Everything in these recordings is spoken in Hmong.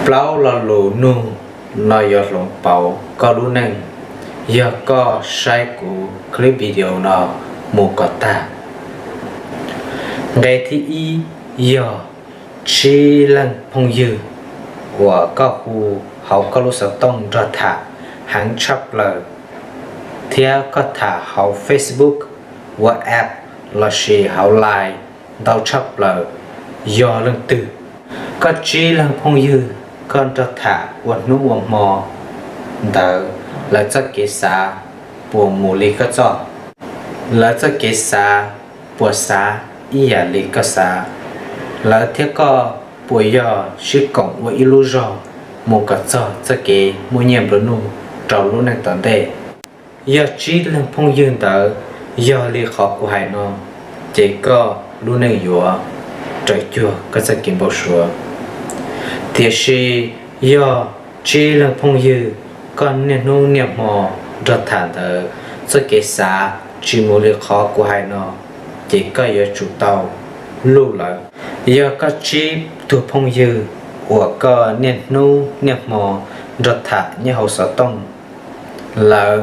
Plaub lo lus nug no yuav hloov pauv koj lub neej yog koj saib kuv clip video no mus kom tag. Nqe thib ib yog tsib leeg phooj ywg uas koj hu hauv koj lub xov tooj nrog tham heev tshaj plaws, thiab koj tham hauv Facebook, WhatsApp lossis hauv Line ntau tshaj plaws yog leej twg? Koj tsib leeg phooj ywg koj nrog tham ua hnub ua hmo ntawd, lawv txoj kev xav puas mus li koj txoj? Lawv txoj kev xav puas xav ib yam li koj xav? Lawv thiab koj puas yog sib koom ua ib lub zog mus kom txog txoj kev muaj nyiaj nplua nuj rau lub neej tom ntej? Yog tsib leeg phooj ywg ntawd yog li qhov kuv hais no, ces koj lub neej yuav raws cuag koj txoj kev npau suav. Tiam sis yog tsib leeg phooj ywg koj niaj hnub niaj hmo nrog tham ntawd txoj kev xav tsis mus li qhov kuv hais no, ces koj yuav tsum tau luj lawv. Yog koj tsib tug phooj ywg uas koj niaj hnub niaj hmo nrog tham nyob hauv xov tooj, lawv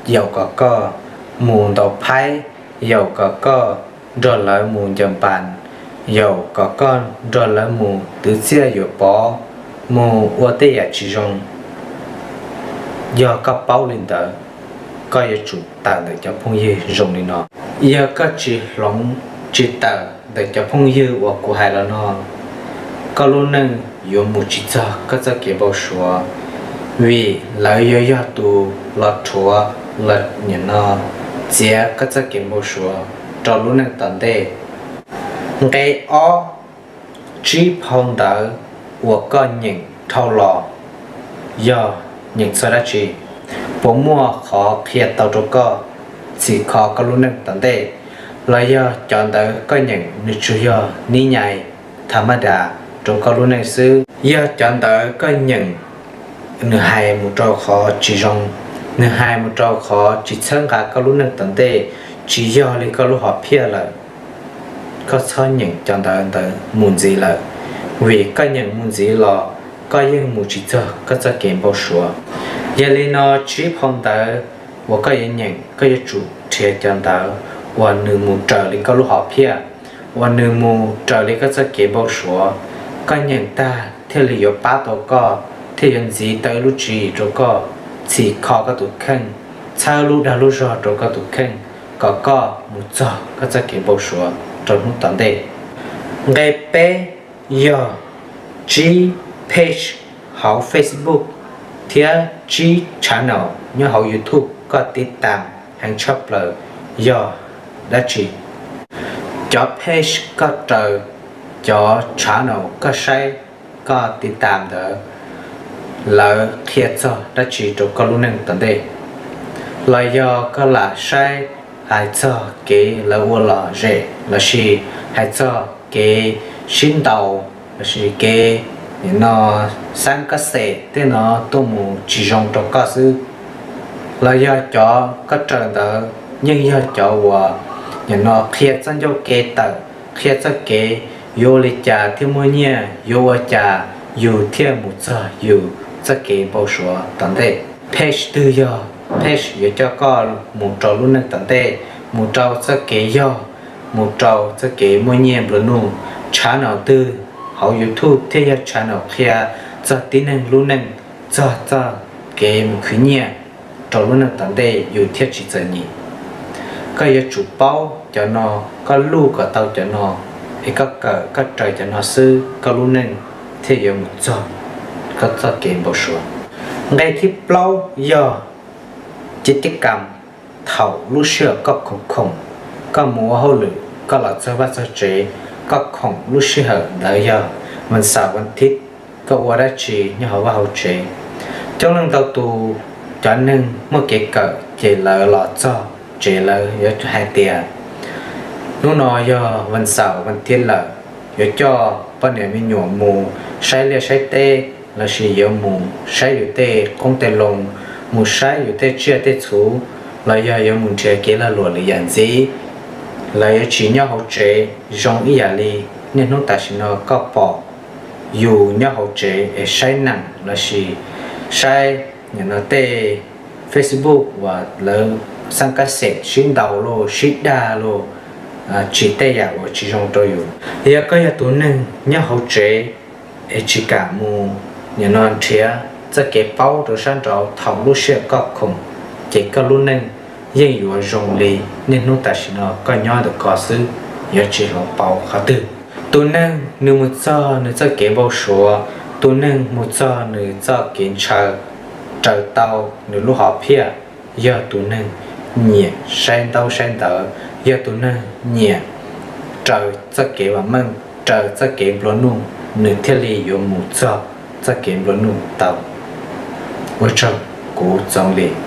yaum kom koj mus ntaus phaib, yaum kom koj nrog lawv mus ncaws npas, yaum kom koj nrog lawv mus twv txiaj yuam pov, mus ua tej yam tsis zoo. Yog koj paub li ntawd, koj yuav tsum tawm ntawm cov phooj ywg zoo li no. Yog koj tsis hloov tsis tawm ntawm cov phooj ywg uas kuv hais los no, koj lub neej yuav mus tsis txog koj txoj kev npau suav, vim lawv yuav yog tus los rhuav los nim no txiav koj txoj kev npau suav rau lub neej tom ntej. Nqe ob, tsib phau ntawv uas koj nyeem dhau los yog nyeem txog dab tsi? Puas muaj qhov qhia tau rau koj txhim kho koj lub neej tom ntej? Los yog cov ntawd koj nyeem nws tsuas yog nib nyais tha maj das rau koj lub neej xwb? Yog cov ntawd koj nyeem nws hais mus rau qhov tsis zoo, nws hais mus rau qhov tsis txhawb nqa koj lub neej tom ntej, tsis yog li koj lub hom phiaj lawm, koj txhob nyeem cov ntawv ntawd mus ntxiv lawm, vim koj nyeem mus ntxiv los koj yeej mus tsis txog koj txoj kev npau suav. Yog li no tsib phau ntawv uas koj yuav nyeem, koj yuav tsum nrhiav cov ntawv uas nws mus raws li koj lub hom phiaj, uas nws mus raws li koj txoj kev npau suav. Koj nyeem tag thiaj li yuav pab tau koj, thiaj yuav ntxiv tau ib lub tswv yim rau koj, txhim kho koj tus kheej, txhawb lub dag lub zog rau koj tus kheej, kom koj mus txog koj txoj kev npau suav rau hnub tom ntej. Nqe peb yog tsib page hauv Facebook thiab tsib channel nyob hauv YouTube koj tiv tam heev tshaj plaws yog dab tsi? Cov page koj raws, cov channel koj saib, koj tiv tam ntawd, lawv qhia txog dab tsi rau koj lub neej tom ntej? Los yog koj lam saib hais txog kev lawv ua lom zem lossis hais txog kev sib ntaus lossis kev nim no xab kab xes tej no tuaj mus tsis zoo rau koj xwb? Los yog cov koj raws ntawd yeej yog cov uas nim no qhia txoj ncauj kev tawm, qhia txoj kev yuav ua li cas thiaj muaj nyiaj, yuav ua cas yus thiaj mus txog yus txoj kev npau suav tom ntej? Page twg yog page yuav coj koj mus rau lub neej tom ntej, mus rau txoj kev yog, mus rau txoj kev muaj nyiaj nplua nuj? Channel twg hauv YouTube thiaj yog channel qhia txog tib neeg lub neej, txog txoj kev mus khwv nyiaj rau lub neej tom ntej yus thiaj tsis txom nyem? Koj yuav tsum paub cov no, koj luj kom tau cov no, es koj kawm koj raws cov no xwb koj lub neej thiaj yuav mus txog koj txoj kev npau suav. Nqe thib plaub yog ci tiv kam. Thaum lub sij hawm koj khoom khoom, koj mus ua hauj lwm, koj los txog vaj txog tsev, koj khoom lub sij hawm ntawd yog vas xaum vas thiv, koj ua dab tsi nyob hauv vaj hauv tsev? Coob leej ntau tus cov neeg muaj kev kawm ces lawv los txog tsev lawv yuav hais tias hnub no yog vas xaum vas thiv lawm, yuav coj poj niam me nyuam mus saib liaj saib teb lossis yuav mus saib yus tej qoob tej loo, mus saib yus tej tsiaj tej txhu, los yog yuav mus nrhiav kev lag luam lwm yam ntxiv. Lawv yuav tsis nyob hauv tsev zoo ib yam li niaj hnub tam sim no koj pom yus nyob hauv tsev es saib nees lossis saib tej Facebook uas lawv xab kab xees sib ntaus los sib dag los tsim tej yam uas tsis zoo rau yus. Yog koj yog tus neeg nyob hauv tsev es tsis kam mus nim no nrhiav txoj kev paub rau sab nraud thaum lub sij hawm koj khoom, ces koj lub neej yeej yuav zoo li niaj hnub tam sim no koj nyob ntawm ko xwb, yuav tsis hloov pauv qhov twg. Tus neeg nws mus txog nws txoj kev npau suav, tus neeg mus txog nws txoj kev ntshaw, raws tau nws lub hom phiaj, yog tus neeg nyiam saib ntaub saib ntawv, yog tus neeg nyiam raws txoj kev vam meej, raws txoj kev nplua nuj, nws thiaj li yuav mus txog txoj kev nplua nuj tau. Ua tsaug, kuv Txoov Lis.